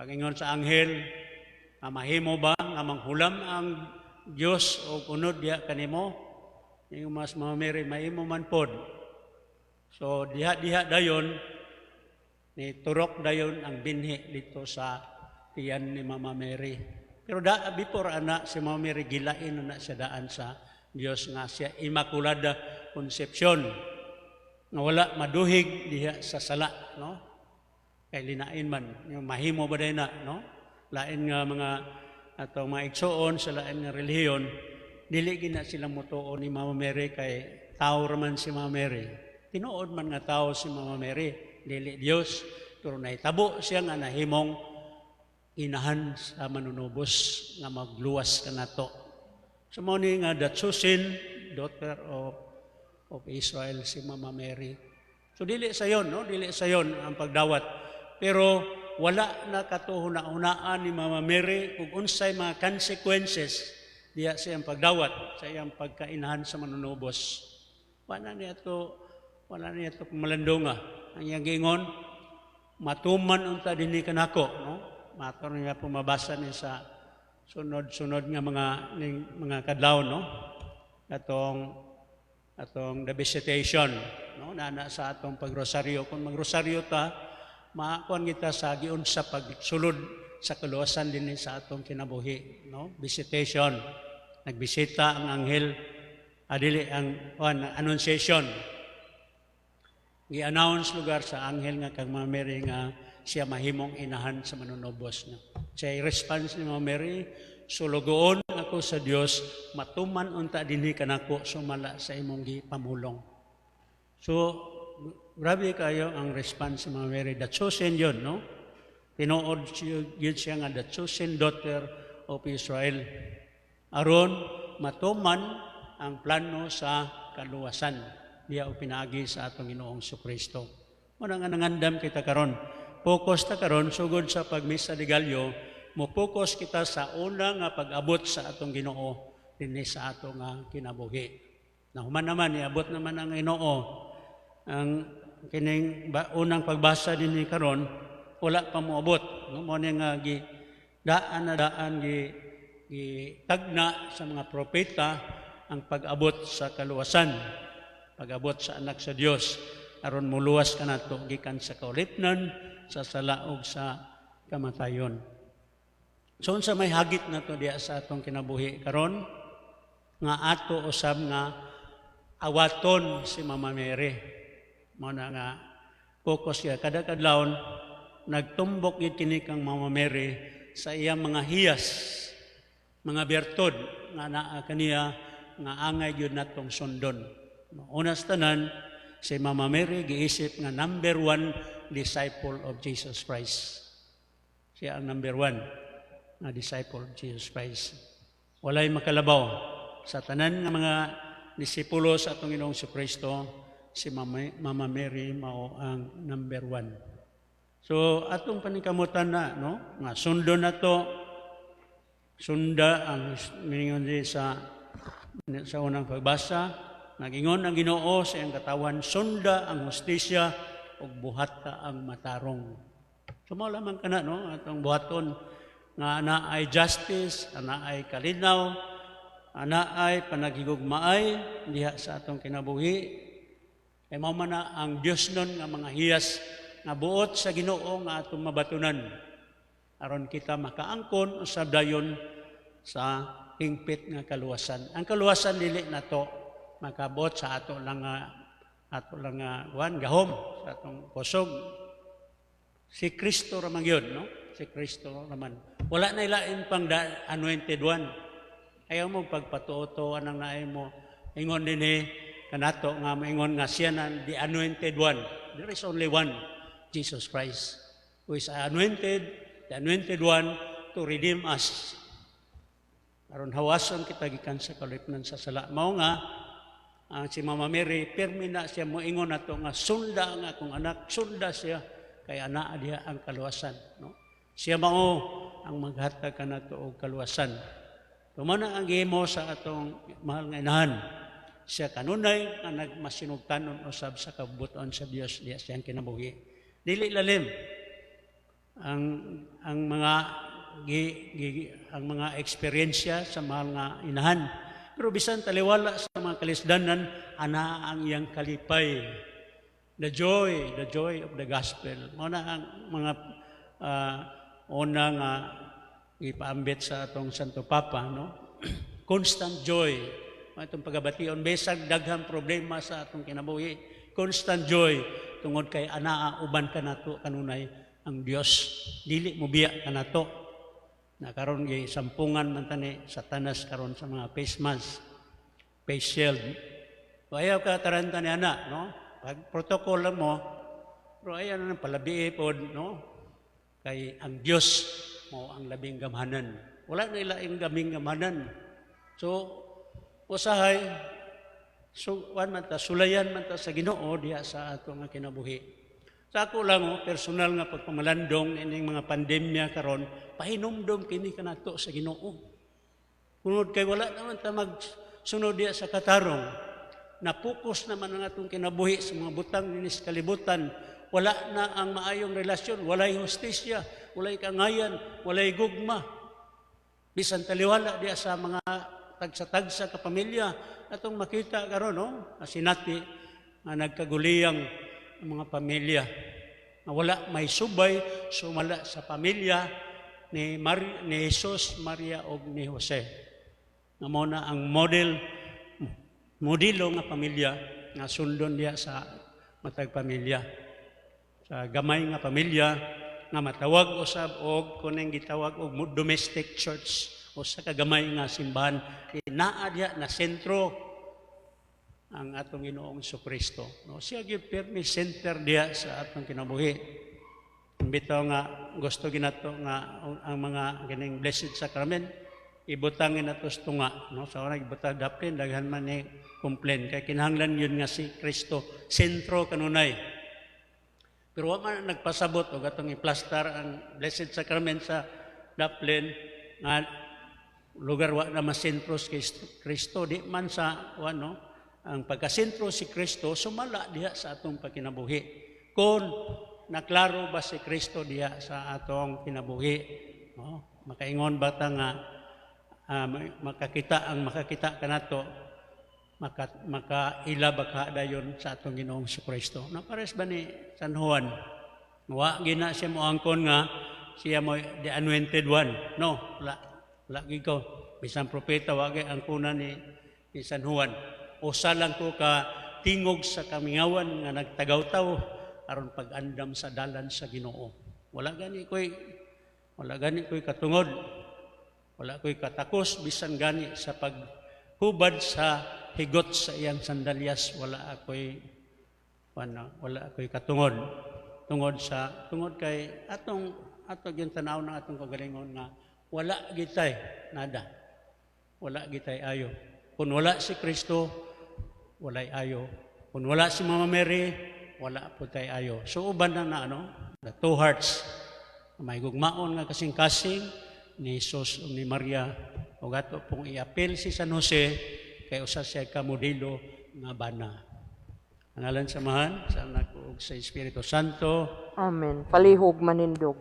Pagingon sa anghel, nga mahimo ba nga manghulam ang Dios og unod diha kanimo? Ingon mas Mama Mary, mahimo man pod. So diha-diha dayon ni turok dayon ang binhi dito sa tiyan ni Mama Mary. Pero da before ana, si Mama Mary gilain na siya daan sa Dios nga siya Immaculada Concepcion nga wala maduhig diha sa sala, no? Kay linain man yung mahimo ba na, no? Lain nga mga atong mga igsuon sa lain nga relihiyon, dili gina sila motuo ni Mama Mary kay tao raman si Mama Mary. Tinuod man nga tao si Mama Mary, dili Dios, pero nahitabo siya nga nahimong inahan sa manunubos nga magluwas kanato. So mao ni nga the chosen daughter of Israel si Mama Mary. So dili sayon, no? Dili sayon ang pagdawat. Pero wala na katuhuna-hunaan ni Mama Mary kung unsay mga consequences diya sa iyang pagdawat, sa iyang pagkainahan sa manunubos. Wala niya to pamalandunga. Ang iyang giingon, "Matuman unta dinhi kanako," no? Mato niya pumabasa ni sa sunod-sunod nga mga ning mga kadlaw, no? Atong the Visitation, no? Nana sa atong pagrosaryo. Kung magrosaryo ta, maakuan kita sa giunsa pagsulod sa kaluwasan dinhi sa atong kinabuhi, no? Visitation. Nagbisita ang anghel, adili ang kuan, Annunciation. Gi-announce lugar sa anghel nga kang Mama Mary nga siya mahimong inahan sa manunubos, no? Siya response ni Mama Mary, "Sulugoon ako sa Dios, matuman unta dinhi kanako sumala sa imong gipamulong." So grabe kayo ang response ni Mama Mary. The chosen yun, no? Tinuod siya, yun siya nga the chosen daughter of Israel. Aron matuman ang plano sa kaluwasan diya o pinaagi sa atong Ginoong Kristo. Muna nga nangandam kita karon. Focus ta karon sugod sa pagmisa de Gallo, mo focus kita sa una nga pag-abot sa atong Ginoo dinhi sa ato nga kinabuhi. Nahuman naman, iabot naman ang Ginoo. Ang kining ba, unang pagbasa dinhi karon wala pa moabot, no? Mo ni nga gi daan na daan gi tagna sa mga propeta ang pag-abot sa kaluwasan, pag-abot sa anak sa Dios aron muluwas kanato gikan sa kaulipnan sa sala ug sa kamatayon. So unsa may hagit nato diya sa atong kinabuhi karon? Nga ato usab nga awaton si Mama Mary. Mao na nga focus siya kada kadlawon. Nagtumbok gid kini kang Mama Mary sa iyang mga hiyas, mga bertud nga naa kaniya nga angay gyud natong sundon. Una sa tanan, si Mama Mary giisip nga number one disciple of Jesus Christ. Siya ang number one nga disciple of Jesus Christ. Walay makalabaw sa tanan nga mga disipulo sa atong Ginoong Kristo, si Mama Mary mao ang number one. So atong paningkamutan na, no, nga sundon na to, sunda ang miningon di sa unang pagbasa, nagingon ang Ginoo sa iyang katawan, "Sunda ang hustisya ug buhata ang matarong." So mao lamang kana, no, atong buhaton nga ana ay justice, ana ay kalinaw, ana ay panaghigugmaay diha sa atong kinabuhi. Kay mao man na ang Dios nun nga mga hiyas nga buot sa Ginoo nga atong mabatunan aron kita makaangkon usab dayon sa hingpit nga kaluwasan. Ang kaluwasan dili nato makabot sa ato lang nga kuan gahom sa atong kusog. Si Kristo ra man gyud, no? Si Kristo raman. Wala na ilain pang da, anointed one. Ayaw mo pagpatuo anang naay mo ingon dinhi kanato nga moingon nga siya na the anointed one. There is only one, Jesus Christ, who is anointed, the anointed one to redeem us. Aron hawason kita gikan sa kalipnan sa sala. Mao nga ang si Mama Mary pirmi na siya moingon nato nga sunda ang akong anak, sunda siya kay anaa diha ang kaluwasan, no? Siya mao ang maghatag kanato og kaluwasan. Tumana ang gihimo sa atong mahal nga inahan. Siya kanunay nga nagmasinugtanon usab sa kabubut-on sa Dios diya siyang kinabuhi. Dili lalim. Ang mga gi, gi, ang mga eksperyensya sa mga inahan. Pero bisan taliwala sa mga kalisdanan, ana ang iyang kalipay. The joy of the gospel. Mao na ang mga una nga ipaambit sa atong Santo Papa, no? Constant joy. Mao itong pagabation, bisag daghang problema sa atong kinabuhi. Constant joy tungod kay anaa uban kanato kanunay ang Dios. Dili mo biya kanato. Na karon gi sampungan man tani Satanas karon sa mga face mask, face shield. So, ayaw ka taranta ni ana, no? Pag protocol lang mo, pero ayaw na palabi pod, no? Kay ang Dios mo ang labing gamhanan. Wala na ilaing gaming gamhanan. So, usahay, so, wan man ta, sulayan man ta sa Ginoo diha sa ato nga kinabuhi. Sa ako lang, oh, personal nga pagpamalandong ining mga pandemya karon, pahinumdom kini kanato sa Ginoo. Tungod kay wala naman ta magsunod diha sa katarong. Napokus naman ang atong kinabuhi sa mga butang ninis kalibutan. Wala na ang maayong relasyon, walay hustisya, walay kangayan, walay gugma. Bisan taliwala diha sa mga tagsa-tagsa ka pamilya, atong makita karon, no, sinati nga nagkaguliyang ang mga pamilya. Nga wala may subay sumala sa pamilya ni Jesus, Maria ug ni Jose. Nga mao na ang modelo nga pamilya nga sundon diha sa matag pamilya. Sa gamay nga pamilya nga matawag usab og kuning gitawag og domestic church o sa kagamay nga simbahan, naa diha na sentro ang atong Ginoong Kristo. No, siya gyud pirmi center diha sa atong kinabuhi. Bitaw nga gusto ginato nga ang mga ganing Blessed Sacrament ibutang nato sa tunga, no? Sa una ibutang daplin, daghan man ni complain kay kinahanglan yun nga si Kristo sentro kanunay. Pero wa man nagpasabot og atong iplastar ang Blessed Sacrament sa daplin nga lugar, wa na masentro si Kristo. Di man sa ano, ang pagkasentro si Kristo sumala diha sa atong pagkinabuhi. Kung naklaro ba si Kristo diha sa atong kinabuhi, no? Makaingon ba ta nga makakita ang makakita kanato, makaila ba ka dayon sa atong Ginoong Kristo? Na pares ba ni San Juan? Wa gina siya moangkon nga siya mo the anointed one, no? Wala, wala gid ko. Bisan propeta, wa gyud angkona ni San Juan. Usa lang ko ka tingog sa kamingawan nga nagtagawtaw aron pag-andam sa dalan sa Ginoo. Wala gani ko'y katungod, wala ko'y katakos, bisan gani sa paghubad sa higot sa iyang sandalyas, wala ako'y wala, wala ako'y katungod tungod kay atong ato gyud tanaw ng atong kagalingon nga wala gitay nada, wala gitay ayo. Kung wala si Kristo, walay ayo. Kung wala si Mama Mary, wala po tay ayo. So uban na na ano, the two hearts, may gugmaon nga kasing-kasing ni Jesus ug ni Maria, ug ato pong iapil si San Jose kay usa siya ka modelo nga bana. Ang ngalan sa Amahan, sa Anak ug sa Espiritu Santo. Amen. Palihog manindog.